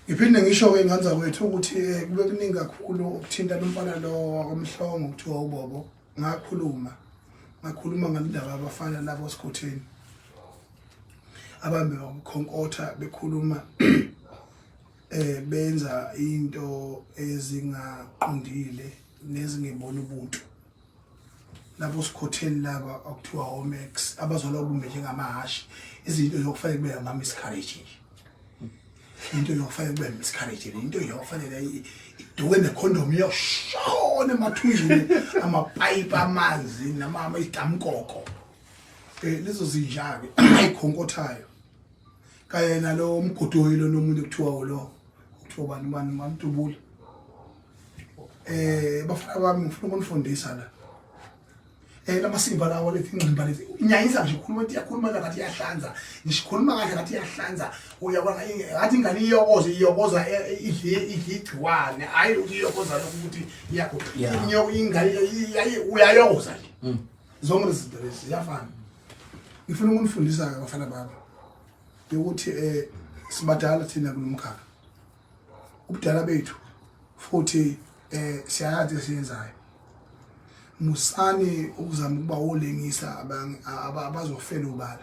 Ngiphinde ngisho-ke ingane zakwethu ukuthi kube kuningi kakhulu okuthinta lo mfana lo wakwamhlongo kuthiwa uBobo. Ngakhuluma ngakhuluma ngalendaba abafana labo sikhotheni abambe bakukhonkotha bekhuluma benza into ezingaqondile nezingebona ubuntu. Labo sikhotheni laba okuthiwa omax abazalwa kumbe njengamahhashi, izinto zokufanele kube ama-miscarriage nje, into yokufanele kube miscarriage, into yokufanele iduke nekhondom iyoshona emathunjini, amapayipi amanzi nama idamkoko, lezo zinja-ke ayikhonkothayo kanye nalo mgodoyi lo nomuntu ekuthiwa lo kuthiwa bani bani bamdubula. Bafana bami, ngifuna ukunifundisa la, lamasimba lawo, lezi ingqimba lezi inyanyisa nje ukhuluma ukuthi iyakhuluma ngathi iyahlanza, ngisho ikhuluma kahle ngathi iyahlanza, uyabona ngathi ingane iyokoza iyokoza, idle idle igciwane, hayi ukuthi iyokoza lokhu ukuthi iyakho ingane uyayokoza nje. Zonke lezi zinto lezi ziyafana. Ngifuna ukunifundisa-ke bafana bami ukuthi sibadala thina kulomkhakha, ubudala bethu futhi siyayazi esiyenzayo. Musani ukuzama ukuba olengisa abazofela ubala,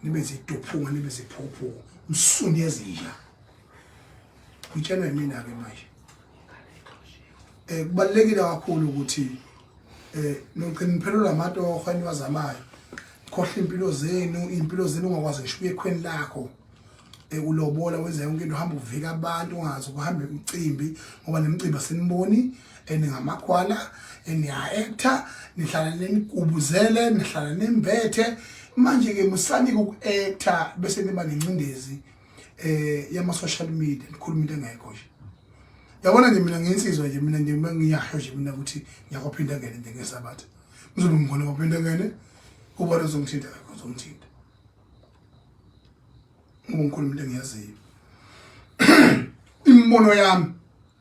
nibe ziduphunga, nibe ziphuphu msuni ezinja. Ngitshelwa yimina-ke manje, kubalulekile kakhulu ukuthi nogcina niphelelwa amatoho eniwazamayo, khohle impilo zenu, impilo zenu ungakwazi ngisho ukuya ekhweni lakho, ulobola wenza yonke into, uhamba uvika abantu, ungazi ukuhamba imicimbi ngoba nemicimbi asiniboni, ningamakhwala, niya-actor, nihlala nenigubuzele, nihlala nembethe. Manje-ke musanike uku-actor bese niba nencindezi yama-social media, nikhuluma into engekho nje. Yabona nje mina ngiyinsizwa nje, mina nje ngiyasho nje mina ukuthi ngiyakwaphinde ngene nje ngesabatha, ngizobe ngikhona kwaphinde ngene, ubona uzongithinta kakho, uzongithinta ngoba ngikhuluma into engiyaziyo. Imibono yami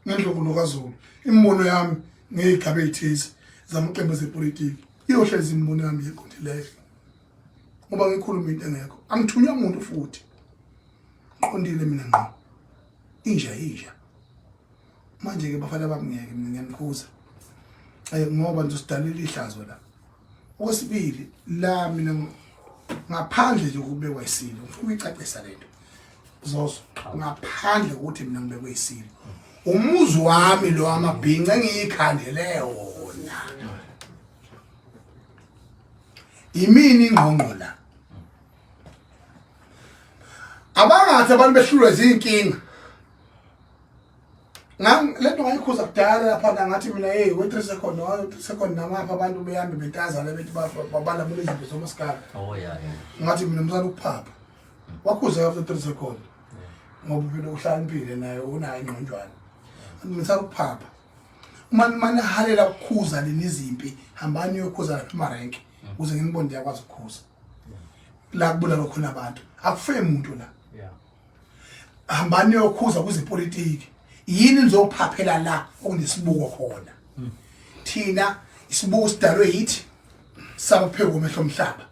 ngendlovulo kaZulu, imibono yami ngey'gaba ey'thize zamaqembu ezepolitiki, iyohlezi imibono yami yeqondileyo ngoba ngikhuluma into engekho, angithunywa muntu futhi ngiqondile mina ngqo, inja inja. Manje-ke bafana bami, ngeke mina ngiyanikhuza ngoba nizosidalela ihlazo la. Okwesibili la, mina ngaphandle nje ukubekwa isilo, ngifuna ukuyicacisa lento zozo, ngaphandle ukuthi mina ngibekwe isilo, umuzi wami lo amabhinca engiyikhandele wona, imini ingqongqo la. Abangathi abantu behlulwe zinkinga lento ngayikhuza kudala lapha, ngathi mina hey, we 3 second, 1 3 second, namapha abantu behambe bentaza la bethi balamula izinto zomasikala. Oh yeah. Ngathi mina msana ukuphapha wakhuza after 3 second ngoba phela uhlakaniphile naye, unayo ingqonjwana. Ngisala ukuphapha uma manihalela ukukhuza nini izimpi, hambani niyokhuza lapha emarenki ukuze nginibone ndiyakwazi ukukhuza la kubulala khona abantu, akufe muntu la. Hambani niyokhuza kwizepolitiki, yini nizophaphela la okunesibuko khona? Thina isibuko sidalwe yithi, sabaphekwa omehlo omhlaba,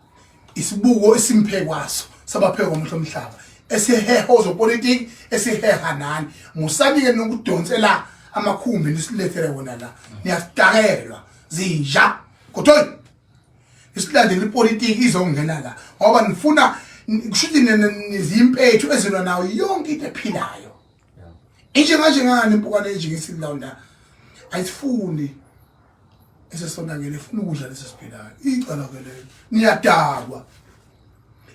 isibuko esimphe kwaso sabaphekwa omehlo omhlaba, esiheha ozopolitiki, esiheha nani. Musanike nokudonsela amakhumbi nisilethele wona la, niyasidakelwa zinja kodwa isilandela ipolitiki izongena la ngoba nifuna kusho ukuthi nizimpethu ezilwa nayo yonke into ephilayo. Inje ngani impukane enje ngesilawunda ayisifuni esesonakele, ifuna ukudla lesi siphilayo, icala ke lelo, niyadakwa.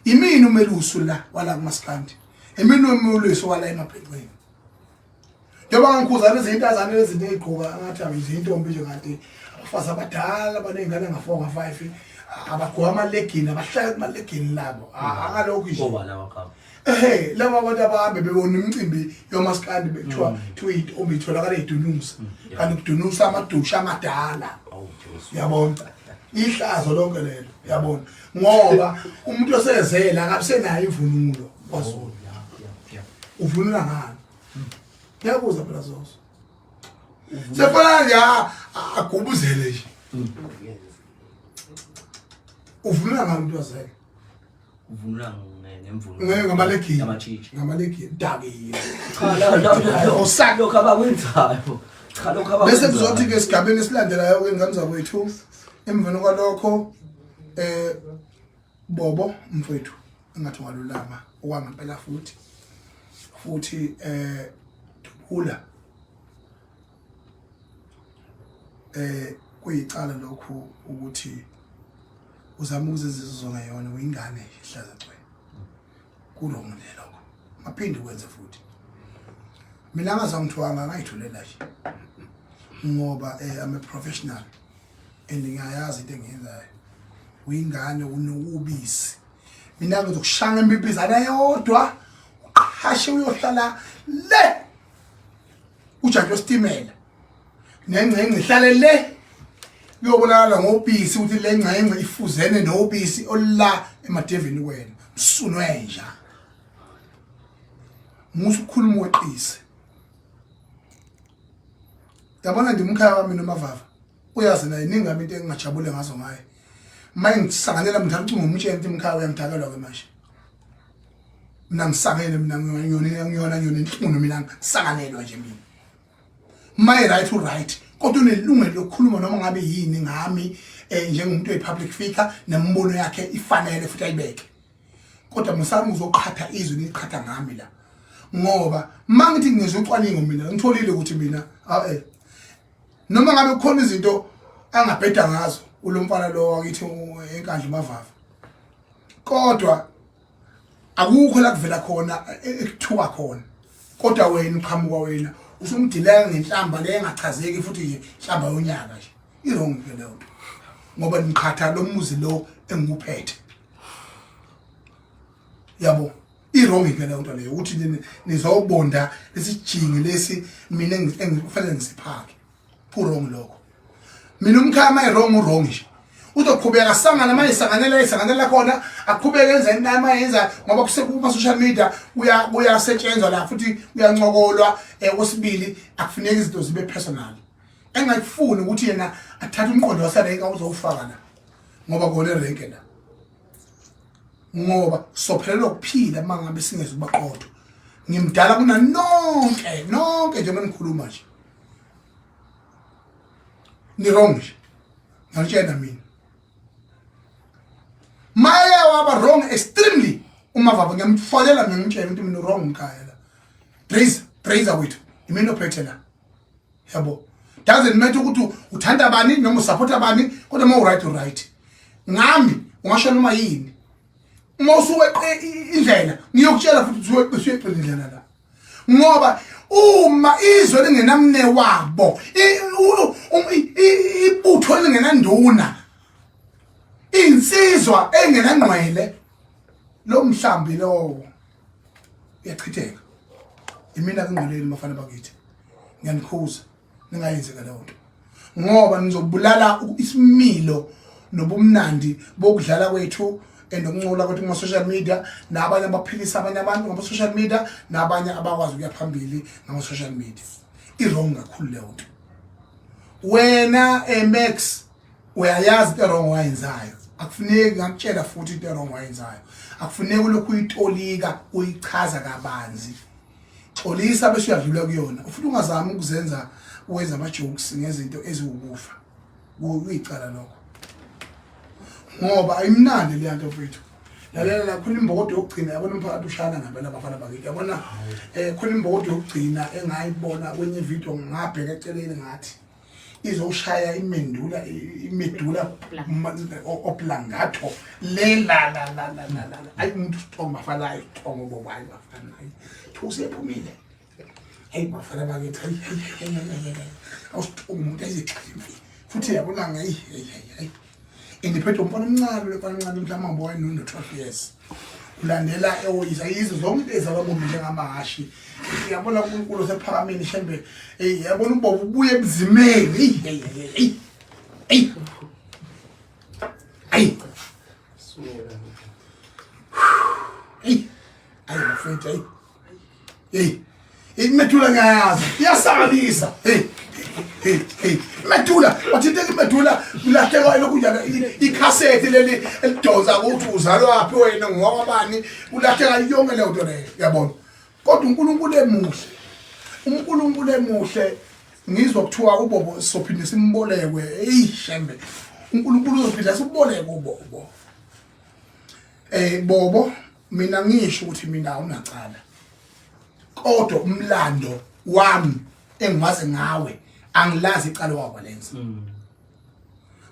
Imini umelusi la wala kumaskandi, imini umelusi wala emabhenqeni, njengoba ngikhuza lezi ntazane lezinto ey'gqoka ngathi abizintombi nje, kanti abafazi abadala abaney'ngane nga-4 nga-5, abagqoka amalegini, abahlala kumalegini labo akalokhu nje. Oba lawa qaba. Ehe, laba abantu abahambe bebona imicimbi yomaskandi bekuthiwa kuthiwa iy'ntombi itholakala ey'dunusa, kanti kudunusa amadusha amadala. Oh Jesu. Yabona, ihlazo lonke lelo, yabona, ngoba umuntu osezela akabisenayo imvunulo kwaZulu. Uvunula ngani? Ngiyabuza phela zozo, sefana nje agubuzele nje, uvunula ngani umuntu wazele? Uvunula ngemvunulo. Ngeke ngamalegini. Yamatshitshi. Ngamalegini dakile. Cha la la la. Usaka. Lokho abakwenzayo. Cha lokho abakwenzayo. Bese kuzothi ke esigabeni esilandelayo ke ngane zakwethu emveni kwalokho Bobo mfowethu engathi ungalulama okwangempela futhi futhi dubula kuyicala lokhu ukuthi uzama ukuzenza izona yona uyingane ihlaza cwe kulongo nje lokho maphinde ukwenze futhi mina ngazangithiwanga ngayithulela nje ngoba I'm a professional and ngiyayazi into engiyenzayo. Uyingane unokubisi. Mina ngizokushanga impipizana yodwa uqhashe uyohlala le ujantshi wesitimela nengcengce ihlale le kuyobonakala ngobisi ukuthi le ngcengce ifuzene nobisi olula emadevini kwena msunwenja musa ukukhuluma weqise. Yabona nje umkhaya wami nomavava uyazi naye iningi ngami into engingajabule ngazo ngaye. Uma ngisanganela mdala ucingo umtshela ukuthi umkhaya uyangidalelwa ke manje. Mina ngisangene mina ngiyona ngiyona ngiyona inhlungu mina ngisanganelwa nje mina. My right u right kodwa unelungelo lokukhuluma noma ngabe yini ngami njengomuntu oyi public figure nembono yakhe ifanele futhi ayibeke. Kodwa musami uzoqhatha izwi niqhatha ngami la. Ngoba mangithi ngizwe ucwaningo mina ngitholile ukuthi mina noma ngabe kukhona izinto angabheda ngazo ulomfana lo wakithi eNkandla uMavava, kodwa akukho la kuvela khona ekuthuka khona, kodwa wena uqhamuka wena usumdileka ngenhlamba le engachazeki futhi nje inhlamba yonyaka nje i-wrong ke leyo nto, ngoba niqhatha lo muzi lo engikuphethe yabo. I-wrong ke leyo nto leyo ukuthi nizobonda lesijingi lesi mina engikufanele ngisiphake. Ku-wrong lokho. Mina umkhaya uma i-wrong u-wrong nje. Uzoqhubeka sangana uma isanganela isanganela khona aqhubeke enze into uma yenza ngoba kuma social media kuyasetshenzwa la futhi kuyancokolwa. Okwesibili akufuneki izinto zibe personal. Engakufuni ukuthi yena athathe umqondo waserenke awuzowufaka la ngoba kona erenke la. Ngoba sophelelwa ukuphila uma ngabe singeze ukuba qotho. Ngimdala kuna nonke nonke njengoba nikhuluma nje. Ni wrong nje. Ngiyakutshela mina. Maye waba wrong extremely uMavava ngiyamfonela mina ngimtshela ukuthi mina wrong mkhaya la. Praise, praise wethu. Imina ophethe la. Yabo. Doesn't matter ukuthi uthanda bani noma usupporta bani kodwa uma u-right u-right. Ngami ungasho noma yini. Uma usuweqe indlela ngiyokutshela futhi ukuthi usuweqe indlela la. Ngoba uma izwe lingenamne wabo ibutho lingenanduna insizwa engenangqwele lo mhlambi lowo uyachitheka. Imina kungqweleni bafana bakithi, ngiyanikhuza ningayenzi leyo nto ngoba nizobulala isimilo nobumnandi bokudlala kwethu nokuncola kwethu kuma-social media nabanye abaphilisa abanye abantu ngama-social media nabanye abakwazi ukuya phambili ngama-social media. I-wrong kakhulu leyo nto. Wena Max uyayazi into wrong wayenzayo, akufuneki ngakutshela futhi into wrong wayenzayo, akufuneki ulokhu uyitolika uyichaza kabanzi. Xolisa bese uyadlula kuyona, futhi ungazami ukuzenza wenza ama-jokes ngezinto eziwukufa. Kuyicala lokho ngoba ayimnandi leya nto mfethu. Lalela la, khona imbokodo yokugcina yabona umphakathi ushana ngempela abafana bakithi yabona. Khona imbokodo yokugcina engayibona kwenye video ngabheka eceleni ngathi izoshaya imendula imedula oblangato le la la la la la la. Ayi umuntu strong bafana, ayi strong bobayi bafana, ayi thuse ephumile. Hey bafana bakithi, hayi hayi awustrong umuntu ayizixhimfi futhi yabona ngayi hey hey hey indiphethe umfana omncane lo mfana omncane mhlawumbe wayenono 12 years ulandela ewoyisa yizo zonke into ezababombi njengamahhashi. Yabona uNkulunkulu osephakameni shembe, hey yabona ubobo ubuye ebuzimeni. Hey hey hey hey hey hey ayi bafethu, hey hey imethula ngiyayazi iyasanganisa. Hey hey hey medula wathinteka imedula ulahlekwa lokhu njalo ikhasethi leli elidonsa ukuthi uzalwaphi wena ngowabani ulahleka yonke leyo nto leyo yabona kodwa uNkulunkulu emuhle uNkulunkulu emuhle ngizwa kuthiwa ubobo sophinde simbolekwe eyi shembe uNkulunkulu uzophinda siboleke ubobo eh bobo mina ngisho ukuthi mina awunacala kodwa umlando wami engiwazi ngawe angilazi icala wakwalenza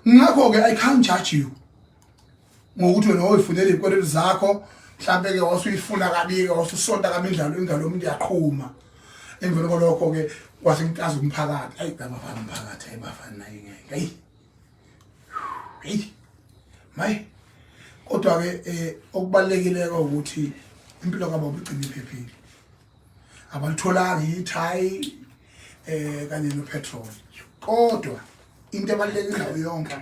ngakho ke i can't judge you ngokuthi wena oyifunela izikweletu zakho mhlambe ke wasuyifuna kabi ke wasusonta kabi indlalo ingalo yomuntu iyaqhuma emveni kwalokho ke kwase ngikazi umphakathi ayi abafana umphakathi ayi bafana naye ngeke ayi hey mayi kodwa ke eh okubalekile ukuthi impilo kababa igcine iphephile abalitholanga ithayi eh kanye nopetrol kodwa into ebalulekile nayo yonke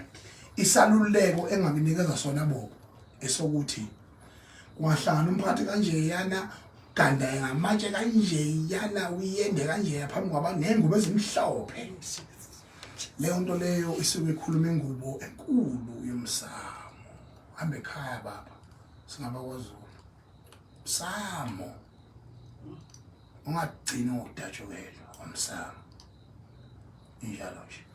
isaluleko engakunikeza sona bobo esokuthi kungahlangana umphakathi kanje yana ganda ngamatshe kanje yana uyende kanje phambi kwabantu nengubo ezimhlophe leyo nto leyo isuke ikhuluma ingubo enkulu yomsamo hambe ekhaya baba singabakwaZulu msamo ungagcini ngokudatshukelwa umsamo injalo nje.